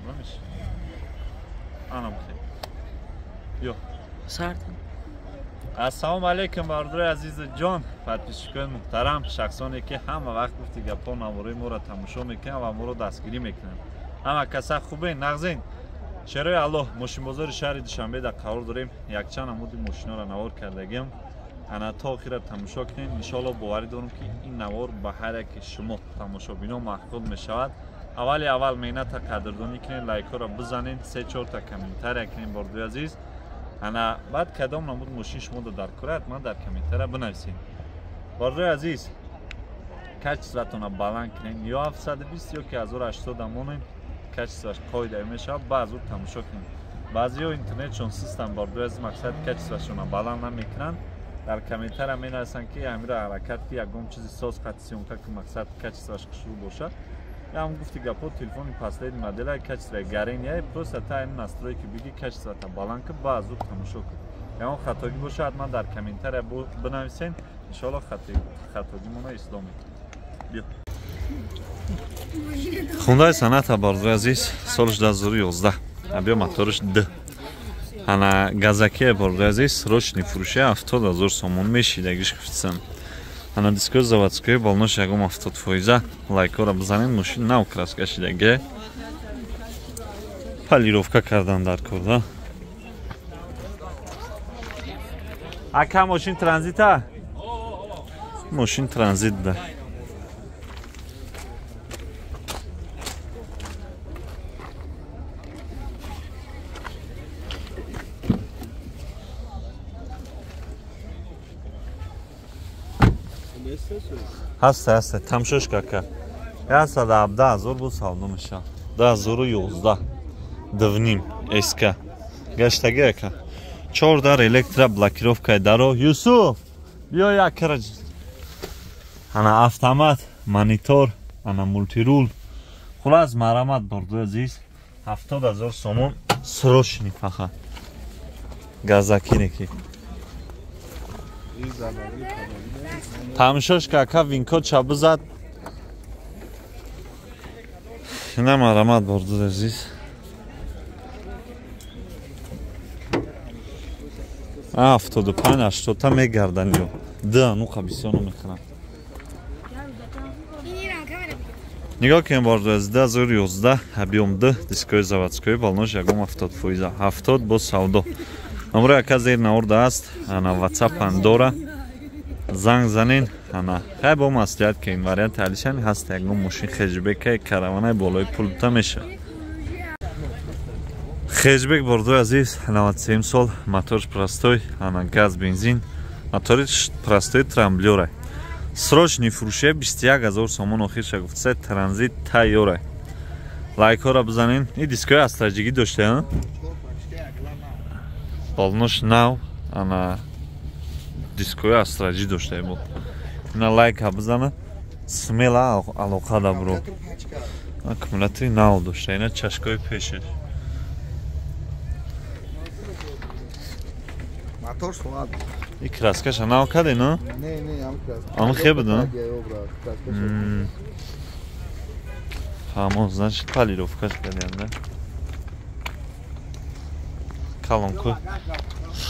Намеш. Анам хе. Ё. Сардам. Ассалому алайкум бародарои азизу ҷон, подписчикони муҳтарам, шахсоне ки ҳама вақт гуфти гапҳо навораи моро тамошо мекунанд ва моро дастгирӣ мекунанд. Ҳама каса хубен, нағзен. Шерои Аллоҳ, мошинбозори шаҳри Душанбе дар қарор дорем. Якчанд намуди мошиноро навор кардагим. Ана то охира тамошо кунед. Иншоаллоҳ боварӣ дорам ки ин навор ба ҳар яке шумо тамошобино маъқул мешавад. Аввали аввал меҳната қадрдонӣ кунед, лайкҳоро бизанед, се-чорта комментария кунед, бордои азиз. Ана баъд кадом намуд мошин шумо дар кора, ҳатман дар комментария бинависед. Бордои азиз, качестватонро баланд кунед, ё 720 ё ки 1080 амонед, качестваш қоида мешавад, баъзу тамошо кунед. Баъзеҳо интернетшон систам, бордои азиз, мақсад качествашонро баланд намекунанд. Дар комментария менависанд ки амира ҳаракат ки ягон чизи соз қати съёмка ки мақсад качестваш хушрӯ бошад. Ям гуфти гапҳо телефони последний модела качество гарения, просто та ин настройки биги качествата баланд ки баъзу тамошо кун. Ягон хатогӣ бошад, ҳатман дар комментария бинависен. Иншоаллоҳ хатогимона ислоҳ мекунем. Биё. Хундаи Соната, бародари азиз, солаш 2011. Биё мотораш Д. Ана газакия, бародари азиз, срочный фурӯши 70 000 сомон мешидагиш гуфтисам. Ана дискои заводской, балнош ягом 70%. Лайкҳоро бизанед, мошин нав краска шидаге. Полировка кардан дар кор, да? Ака, мошин транзита? Мошин транзит да. Ҳаста, ҳаста, тамошош кака. 117 000 буд савдо мешавад. 2011. Дувним СК. Гаштаги ака. Чор дар электро блокировкаи даро. Юсуф, биё як кара. Ана автомат, монитор, ана мультирул. Хулас марамат, бордои азиз, 70 000 сомон срочный фақат. Газакине ки. Тамошош кака, винкод ша бизад. Ина марамат, бордои азиз. 75, 80та мегардан ё. Д ануқа бисёр намехӯрам. Нигоҳ кунем, бордои азиз, 2011 объём Д, дискои заводской, балнош ягом 70%. 70 бо савдо. Номерои ака зер наворда аст, ана WhatsApp ҳам дора. Занг занен, ана хай бо маслиҳат ки ин варианти алишани ҳаст, ягон мошин хеҷбекаи караванаи болои пул бута мешавад. Хеҷбек, бордои азиз, 93 сол, моторш простой, ана газ бензин, мотори простой трамблёра. Срочный фурӯше 21 000 сомон охирша гуфтса, транзит тайёра. Лайкҳоро бизанен. Ин дискои астраҷигӣ дошта, балнош нав, ана дискои астраҷӣ дошта буд. Ина лайка бизана, смела алоқа да бро. Аккумулятори нав дошта, ина чашкои пешаш. Мотор соат. И краскаша нав каде, на? Не, не, ам краска. Ам хе буда? Ҳамон, значит, полировкаш кардем, да? Колонко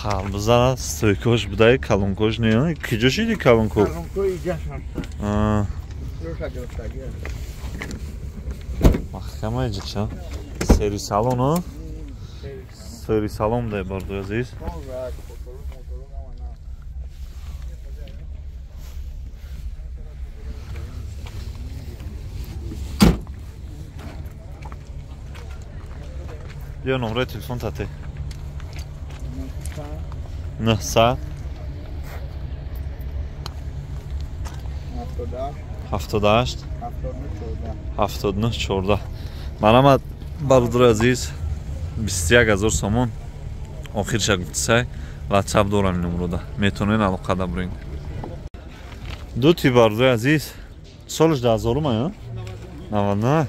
халбза стойкош будай, колонкош не, киҷо шиди колонко? Колонко иҷа шашта. Роша гирифтаги. Маҳкама иҷа ча? Сери салон, а? Сери салон дай, бордои азиз. Биё номраи телефон тате. 900 78 79 14. Марамат, бародари азиз, 21 000 сомон охирша гуфтисай, WhatsApp дорам номрода. Метавонед алоқа да буред. Дути, бародари азиз, солаш 2000 ма, 99.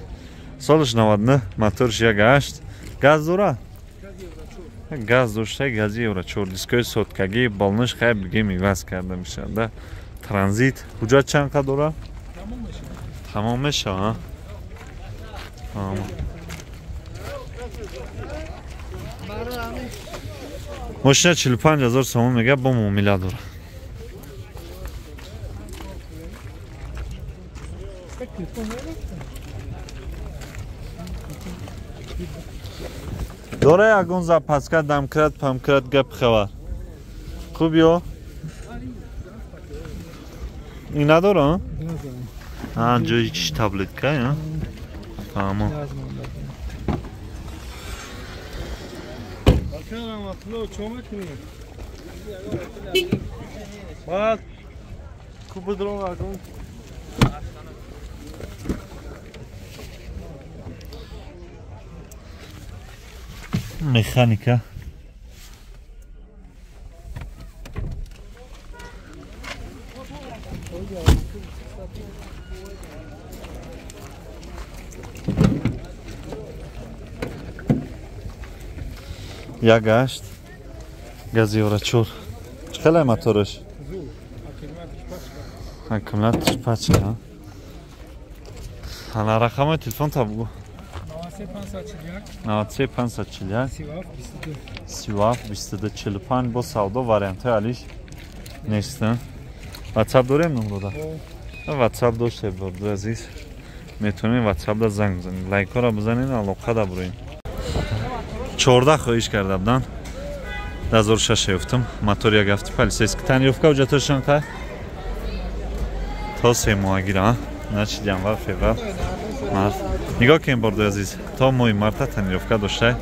Солаш 99, моторш 1.8. Газ дора? Газ дошта, гази евро 4, дискои соткагӣ, балнош хай бигем иваз карда мешавад, да? Транзит. Ҳуҷҷат чанд қа дора? Тамом мешавад, а? Мошина 45 000 сомон мега, бо муомила дора. Дора ягон запаска, домкрат, памкрат, гап хабар. Хуб ё? Ин надора? А, ҷои чиш таблетка, я? Фаҳмо. Баъд кубудрон агон. Механика. Як гашт гази евро чор. Чӣ хеле мотораш? Аккумуляторш пачка. Ана рақамои телефон та бугу. 93 541 37 22 45. Бо савдо вариантҳои алиш нестанд. Ватсап дорем, номрода? Ватсап доште, борду азиз. Метавонем ватсапда занг бизанед. Лайкҳоро бизанед, алоқа да буроем. 14 хоҳиш карда буданд. 2006 ёфтум. Мотор як ҳафти, полицейский. Тонировка ҳуҷҷатошон қай? То 3 моҳагира, значит январ, феврал, март. Нигоҳ кунед, бордои азиз, то моҳи марта тонировка дошта.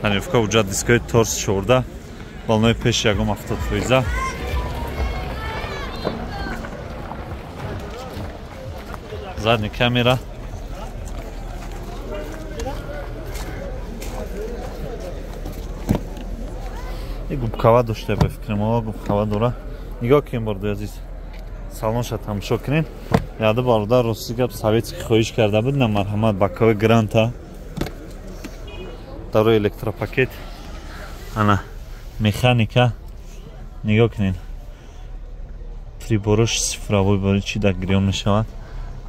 Тонировка, ҳуҷҷат, дискои торс 14, балонои пеш ягом 70%. Задний камера. И губкава дошта, ба фикрам, о, губкава дора. Нигоҳ кунед, бордои азиз, салонша тамошо кунед. Яда бародар, рости гап, советский хоҳиш карда буд, на, марҳамат, боковой гранта. Дарои электропакет. Ана механика. Нигоҳ кунед. Приборош цифровой, барои чӣ дар гирён мешавад.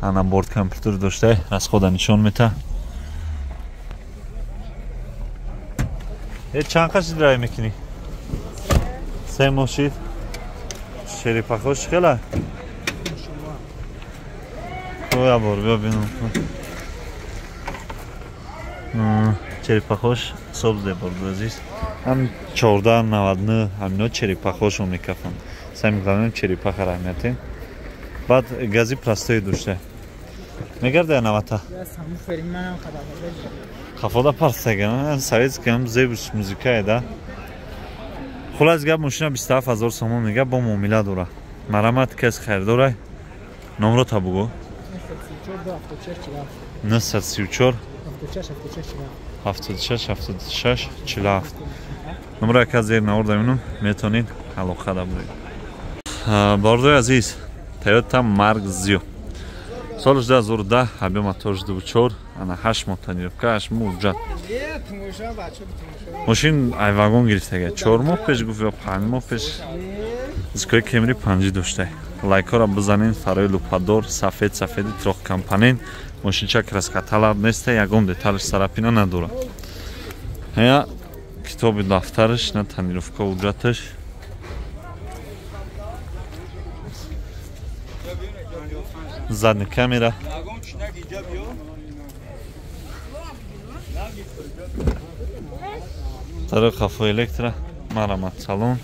Ана борт компютер дошта, расхода нишон мета. Э, чанд қаши драйв мекунӣ? 3 моҳ шид. Черепахош хела? Я бор биё бинам. Черепахош собзе, борду азиз. Ҳам 14 99 ҳамино черепахошон мекафанд. Сами главное черепаха раҳмиятем. Баъд гази простой дошта. Мегарда навата? Хафода парстага, советский ҳам зебуш музикае да. Хулас гап, мошина 27 ҳазор сомон мега, бо муомила дора. Марамат, кас харидора. Номро та бугу. 934 76 76 47. Номро яка зер наворда мебинам, метавонед алоқа да буред. Бордои азиз, Toyota Mark Zio. Соли 2010, объем моторш 24, ана 8 моҳ тонировка, 8 моҳ ҳуҷҷат. Мошин ай вагон гирифтага. 4 моҳ пеш гуфт ё 5 моҳ пеш. Дискои Кемри панҷи дошта. Лайкҳоро бизанед, фарои лупадор, сафед, сафеди трёхкомпонент. Мошинча краскаталаб неста, ягон деталш царапина надорад. Я китоби дафтараш, на тонировка, ҳуҷҷаташ. Задний камера. Тараф хафо электро, марамат, салон.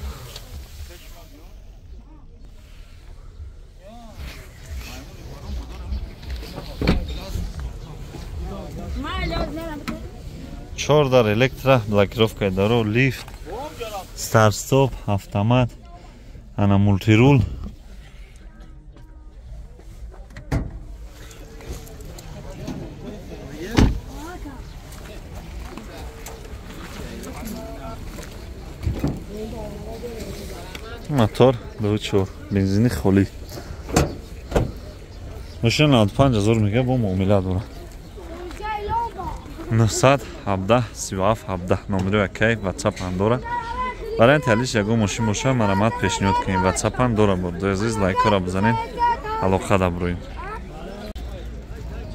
Чор дар электро, блокировкаи даро, лифт, старт-стоп, автомат, ана мультирул. Мотор 24, бензини холӣ. Мошина 95 ҳазор мега, бо муомила дорад. 917 37 17 номери акай, ватсап ҳам дорад. Варианти ҳалиш ягон мошин боша, марамат пешниҳод кунед. Ватсап ҳам дорад, бордои азиз, лайкҳоро бизанед, алоқа да буроед.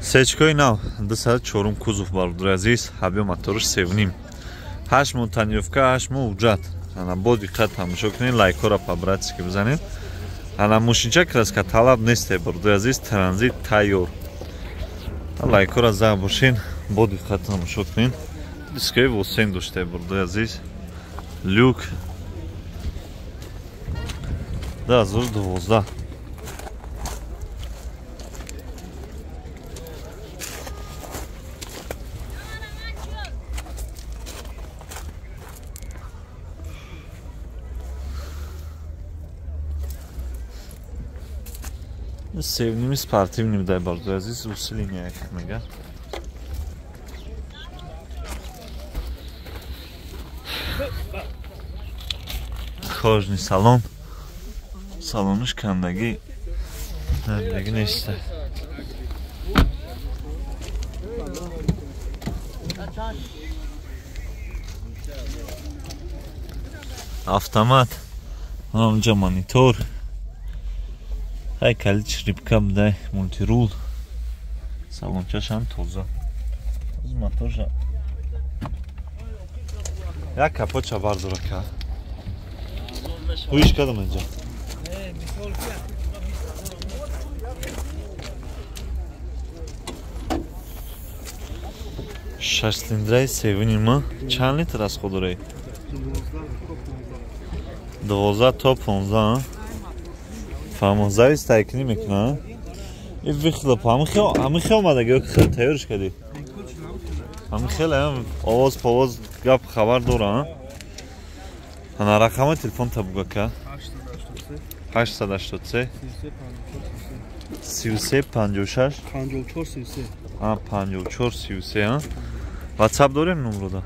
Сечкои нав, 204 кузов, бародари азиз, объем моторш 3,5. 8 моҳ тонировка, 8 моҳ ҳуҷҷат. Ана бо диққат тамошо кунед, лайкҳоро по-братски бизанед. Ана мошинча краска талаб нест, бародари азиз, транзит тайёр. Лайкҳоро зад бошен, бо диққат тамошо кунед. Дискаи восен дошта, бародари азиз. Люк 2012. Севними спортивный дай бародари азиз, усиление як мега. Кожный салон. Салонуш кандагӣ дагӣ нест. Автомат. Онҷа монитор. Ай калит шрипка будай, мультирул. Салончашам тоза. Аз моторша. Як капотча бардора ка. Ҳуиш кадам инҷа. Шаш цилиндраи севнима чанд литр аз худ доред? 12 то 15. Фаҳмо, завис тайкунӣ мекунад? И вихлоп, ҳамин хел омадаги, ё хел тайёрш кардӣ? Ҳамин хел овоз повоз гап хабар дора. Ана рақами телефон та буга ка? 883 33 56 54 33. 54 33. WhatsApp дорем номрода?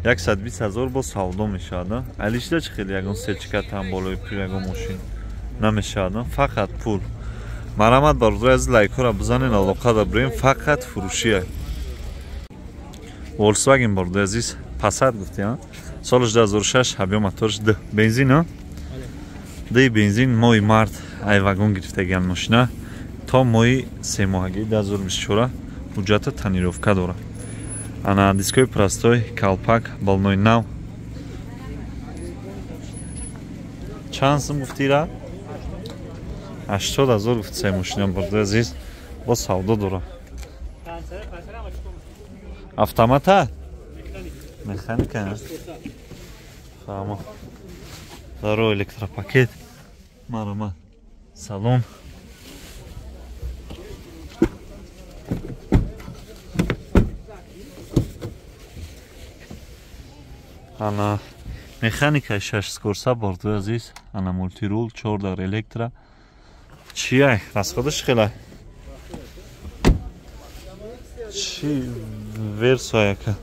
120 000 бо савдо мешавад. Алишда чӣ хеле ягон сертификат ҳам болои пул ягон мошин намешавад, фақат пул. Марамат бародари азиз, лайкҳоро бизанед, алоқа да бирем, фақат фурӯшия. Volkswagen бародари азиз, Passat гуфти, солаш 2006, объем моторш 2 бензин, 2 бензин, моҳи март ай вагон гирифтагиам мошина то моҳи семоҳагии 2024 ҳуҷҷата тонировка дорад. Ана дискои простой, калпак, балнои нав. Чанд сум гуфтира? 80 000 гуфт се мошина бародари азиз, бо савдо дорад. Автомата? Механика. Фаҳмо. Даро электропакет. Марома. Салон. Ана механика 6 скорса бародари азиз, ана мультирул, 4 дар электро. Чия? Расходаш хела? Чи версия яка?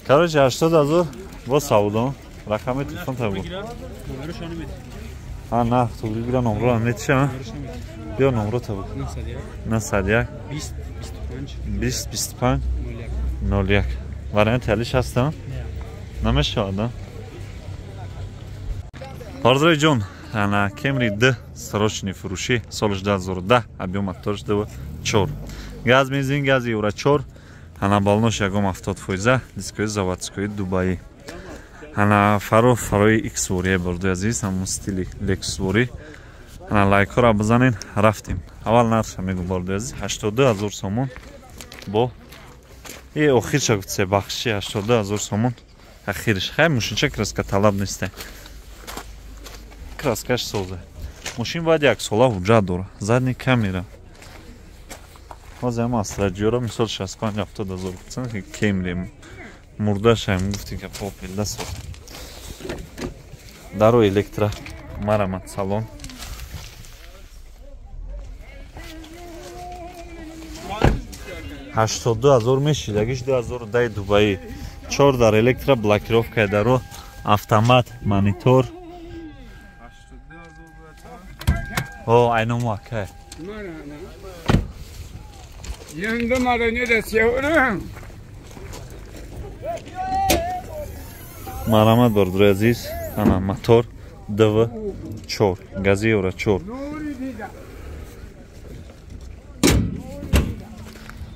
Короче, 80 000 бо савдо. Рақами телефон та буд. А, на, ту бигира номро метша. Биё номро та буд. 901 20 25 20 25 01. Вариант алиш ҳаст? Намешавад, а? Бародари ҷон, ана Camry D срочный фурӯшӣ, солаш 2010, объем моторш 2.4. Газ бензин, гази Евро 4. Ана балнош ягом 70%, дискои заводской Дубаи. Ана фаро фарои X вория бародари азиз, ҳамон стили Lexus ворӣ. Ана лайкҳоро бизанед, рафтем. Аввал нархша мегӯм бародари азиз, 82 000 сомон бо и охирша гуфт се бахши 82 000 сомон ахирш. Хай мошинча краска талаб нест. Краскаш созе. Мошин бояд як сола ҳуҷҷат дорад. Задний камера. Ҳозир ҳама Астраҷиёро мисол 65-70 000 гуфтан, ки Camry мурдашам гуфти ки попелда соз. Даро электро, марамат салон. 82 000 мешидагиш 2010 Дубаи. 4 дар электро, блокировкаи даро, автомат, монитор. О, айному акай. Марамат бародари азиз, ана мотор 2.4, гази Евро 4.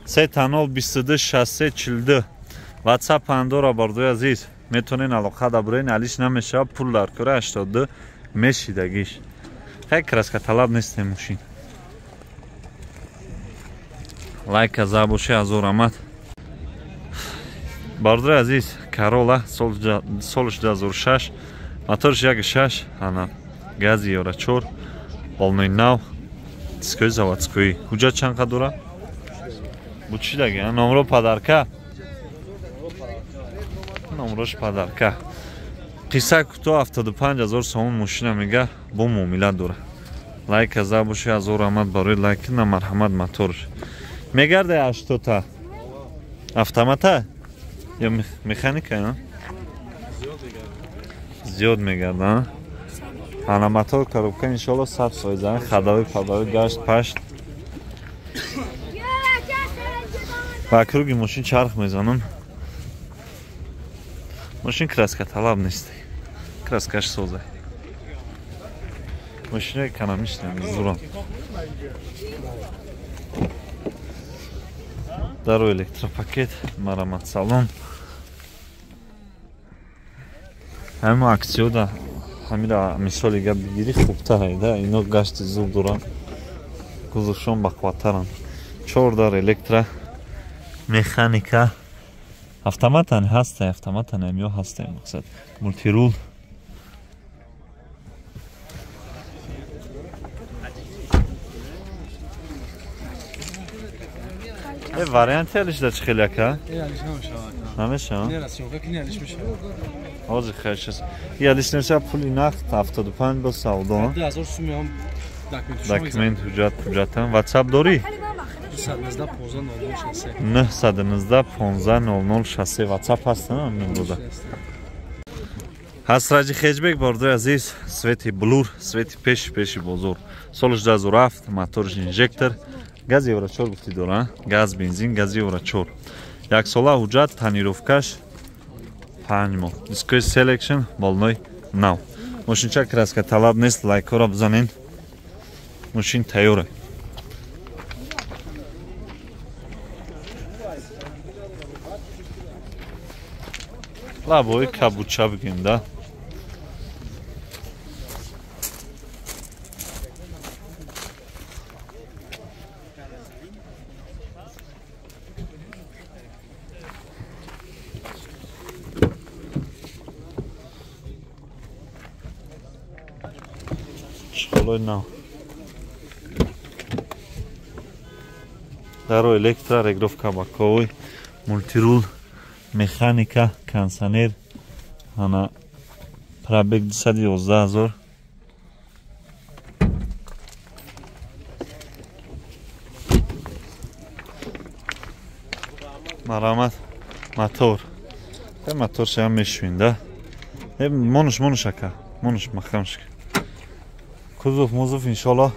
3 0 22 63 42 WhatsApp андора бардои азиз, метонен алоқа дабурен, алиш намешава, пул дар кора 82 мешидагиш. Хай краска талаб нестем мошин. Лайка за боши, ҳазор раҳмат. Бардои азиз, Карола солш 2006, моторш 1.6, ана гази ёра 4, болнои нав, дискои заводскои. Ҳуҷҷат чанд қа дора? Бу чӣ даги? Номро падарка? Номрош падарка. Қисса кӯтоҳ, 75 000 сомон мошина мега, бо муомила дора. Лайка за боши, ҳазор раҳмат барои лайк, на марҳамат моторш. Мегарда 80-та. Автомата? Ё механика, а? Зиёд мегарда, а? Ана мотор, коробка иншоалло 100%, хадавӣ падавӣ гашт пашт. Ба круги мошин чарх мезанам. Мошин краска талаб нест. Краскаш соза. Мошина экономичная, зурам. Дару электропакет, марамат салон. Ҳама аксиёда ҳамира мисоли гап бигирӣ хубтар айда, ино гашти зуд доранд, кузовшон бақувваттаранд. Чор дар электро, механика, автоматан ҳаста, автоматан ё ҳаста, мақсад мультирул. Варианти алиш да чӣ хел яка? Намешава? Ҳозир хайр аст. И алиш намешава, пули нақд 75 бо савдо. Документ ҳуҷҷат ҳуҷҷатам. WhatsApp дорӣ? 919 15 00 63 WhatsApp ҳаст, мемрӯза. Ҳасраҷи хеҷбек бордои азиз, свети блур, свети пеши пеши бозор. Солш 2007, моторш инжектор, газ евро 4 гуфти дора, газ бензин, газ евро 4. Яксола ҳуҷҷат, тонировкаш 5 моҳ. Дискои селекшн, болнои нав. Мошинча краска талаб нест, лайкҳоро бизанен. Мошин тайёра. Лабои кабуча бигем да. Чхолои нав. Даро электро, регровка боковой, мультирул, механика, кондиционер, ана пробег 211 000. Марамат мотор. Мотор шам мешуин да. Монуш монуш ака, монуш махамш. Кузов музов иншалло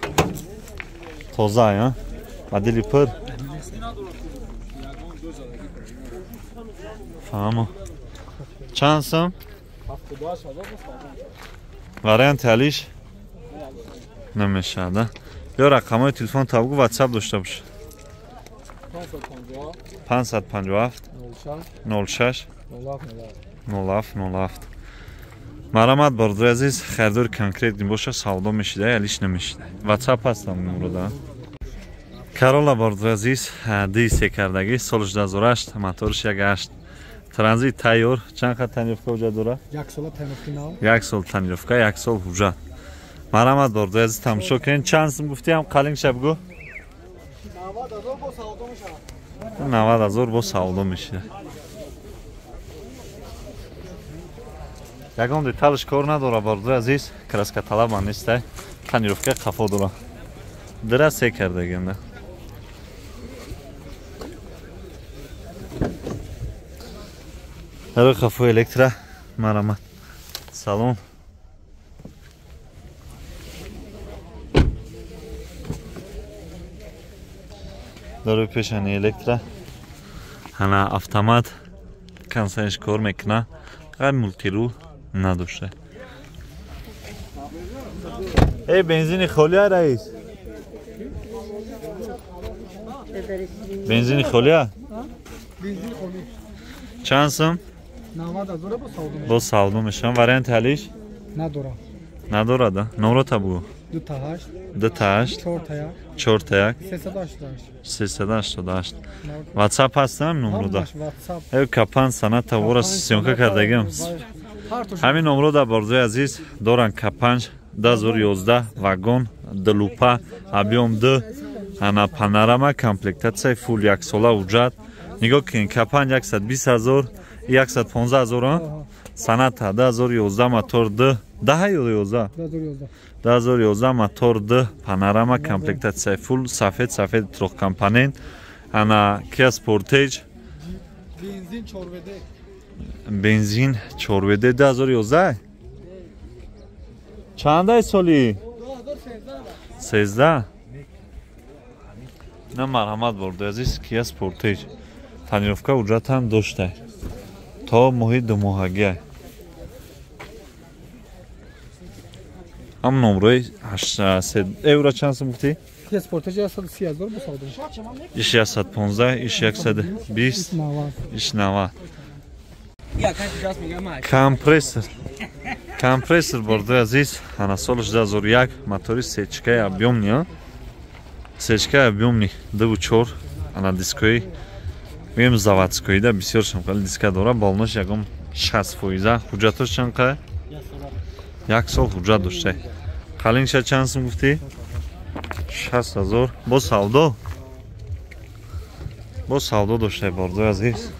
тоза, а? Модели пур. Фаҳмо. Чанд сум? Варианти алиш намешавад, а? Ё рақамҳои телефон табгу WhatsApp дошта бош. 557 06 07 07. Марамат бордои азиз, харидори конкретни боша, савдо мешида, алиш намешида. WhatsApp ҳастам имрӯза. Карола бордои азиз, ди се кардагӣ, солш 2008, моторш 1.8. Транзит тайёр, чанд қад тонировка ҳуҷҷат дора? Як сола тонировка нав. Як сол тонировка, як сол ҳуҷҷат. Марамат бордои азиз, тамошо кунед. Чанд сум гуфтиам, қалингша бигӯ? 90 000 бо савдо мешавад. 90 000 бо савдо мешавад. Ягон деталш кор надора бордои азиз, краска талаба нестай, тонировка қафо дора. Дира се кардаганда. Дарои қафо электро, марамат. Салон. Дарои пешани электро. Ана автомат, консанш кор мекуна, ғайр мультирул надошта. Эй, бензини холия раис. Бензини холия? Чанд сум? Бо савдо мешавам. Варианти ҳалиш? Надорам. Надорад, а? Номрота бугӯ. 2 8 2 8 4 1 4 1 388. 388. WhatsApp ҳастам номрода. WhatsApp. Э капан саната вора съёмка кардагим. Ҳамин номрода, борзои азиз, доран К5 2011, вагон длупа, объём д, ана панорама, комплектация фул, яксола ҳуҷҷат. Нигоҳ кунед, К5 120 ҳазор, 115 ҳазор, Соната 2011, мотор д, даҳа ё 11? 2011, мотор д, панорама, комплектация фул, сафед сафед, трехкомпонент. Ана Kia Sportage. Бензин 4 ВД. Бензин 4 ВД, 2011. Чандай соли? 13. На, марҳамат, бордои азиз, Kia Sportage, тонировка, ҳуҷҷат ҳам дошта, то моҳи думоҳагия. Ҳам номрои евро. Чанд сум гуфтӣ? Kia Sportage 130 ҳазор, бо савдо. Иш 115, иш 120, иш 90. Компрессор, компрессор, бордои азиз, ана солаш 2001, мотори сечкаи объёмный, сечкаи объёмный, дуву чор. Ана дискои мегӯем заводской да, бисёр шамқали диска дора, балонош ягон 60%. Ҳуҷҷатош чанд қай? Як сол ҳуҷҷат дошта. Қалинша чанд сум гуфтӣ? 60 000, бо савдо, бо савдо дошта, бордои азиз.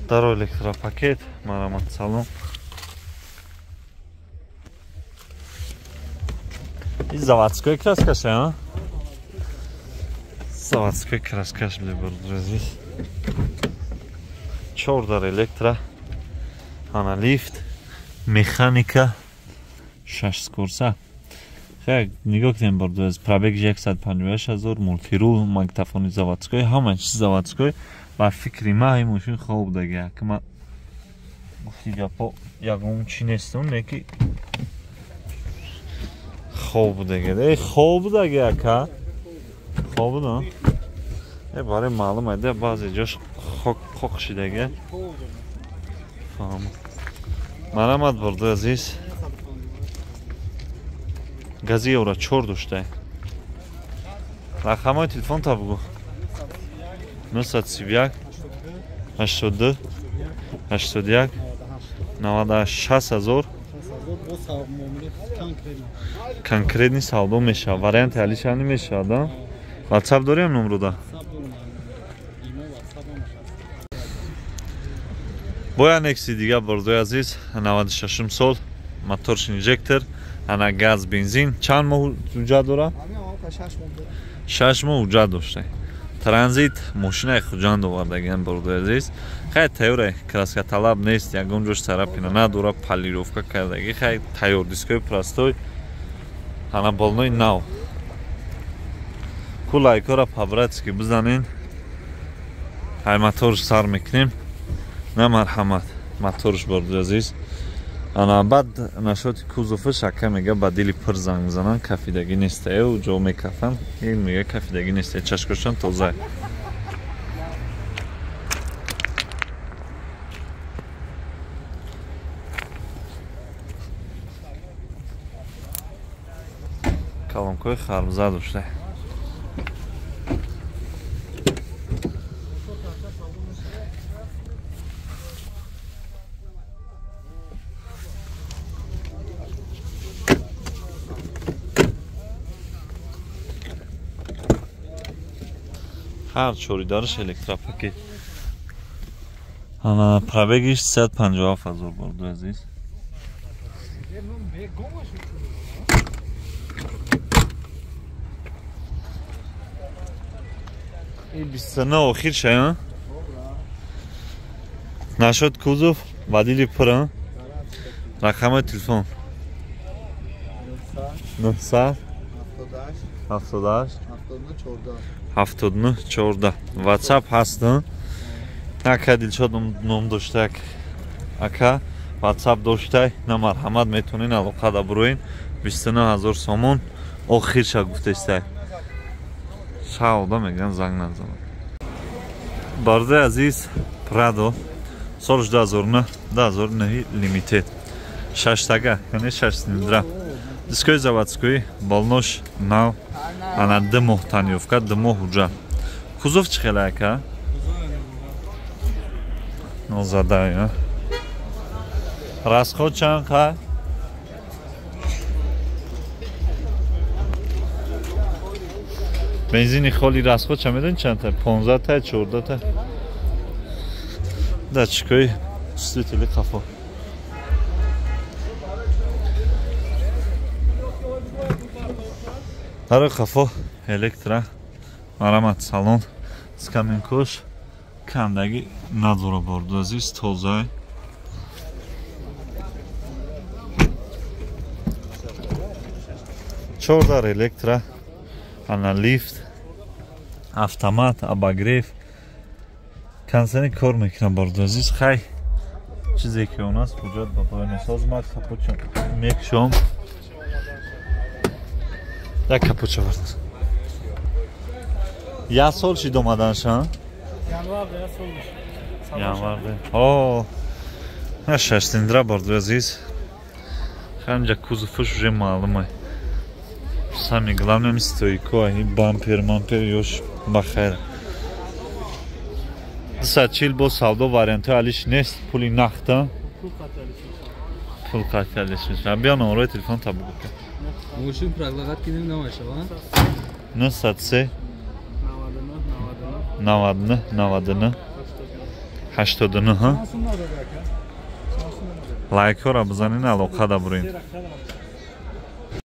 Даро электропакет, марамат, салон. И заводской краскаш, а? Заводской краскаш биле, азиз. Чор дар электро, ана лифт, механика, шаш скорса. Хай, нигоҳ кунем, бордои, пробег 158 ҳазор, мультирул, магнитофони заводской, ҳама чиз заводской. Ба фикри ма, ин мошин хоб даги. Ки ма гуфти гапо ягон чи нестам, не ки хоб будаги. Э, хоб будаги, ака? Хоб буда? Э, барои маълум айда, баъзе ҷош хок хок шидаги. Фаҳм. Марамат, бордои азиз. Гази евро чор дошта. Рақамҳои телефон та бугӯ. 931 82 81 98. 60 000 конкретный савдо мешавад. Варианти ҳалишани мешавад. Ватсап дорем номруда? Боя Некси дига, бордои азиз, 96 сол, моторш инжектор, ана газ, бензин. Чанд моҳ ҳуҷҷат дорад? 6 моҳ ҳуҷҷат дошта. Транзит, мошинаи Хуҷанд овардагиам, бордои азиз. Хай, тайёре, краска талаб нест, ягон ҷош царапина надора, полировка кардагӣ. Хай, тайёр, дискои простой, ана болнои нав. Ку лайкора по-братски бизанен. Ҳай, моторш сар мекунем. На, марҳамат, моторш, бордои азиз. Ана баъд нашоти кузоваш, ака мега, ба дили пир занг мезананд, кафидагӣ неста. Э, ҷо мекафанд, ин мега, кафидагӣ неста, чашкошон тоза. Колонкои харбуза дошта. Ҳар чоридараш электропакет. Ана пробегиш 357 ҳазор, борду азиз. И 29 охир шая. Нашод кузов, водили пура. Рақами телефон 900 78 79 14. WhatsApp ҳаст. Ака Дилшод ном дошта, ака WhatsApp доштай, на марҳамат метонин алоқа да буроин. 29000 сомон охирша гуфтестай. Шаода меган занг назанад. Бардаи азиз, Прадо соли 2009, 2009 лимитед. Шаштага, яъне шаш цилиндра. Дискои заводской, балнош нав, ана 2 моҳ танёвка, 2 моҳ уҷа. Кузов чӣ хела ака? Нозадай, расход чанд қа? Бензини холи расход чанд медонӣ чанд та? 15 та, 14 та. Датчикои чувствители қафо. Дарои қафо электро, марамат салон, скаминкош кандагӣ надора борду азиз, тоза. Чордар электро, ана лифт, автомат, обогрев, консерни кор мекунам борду азиз. Хай чизе ки он аст ҳуҷҷат ба поёни созмад, капуча мекшом. Як капуча вард. Як сол шид омаданша? Январ. О, на шаш цилиндра борду азиз. Ханҷа кузоваш уже маълум ай. Самое главное стойко, и бампер, мампер ёш бахайр. 240 бо савдо вариантҳои алиш нест, пули нақда. Пул қатъи алиш мешавад. Биё номерои телефон та бугӯ. Мошин предлагат кинем намешава? 903 99 99 89. Лайкҳоро бизанин, алоқа да бурин.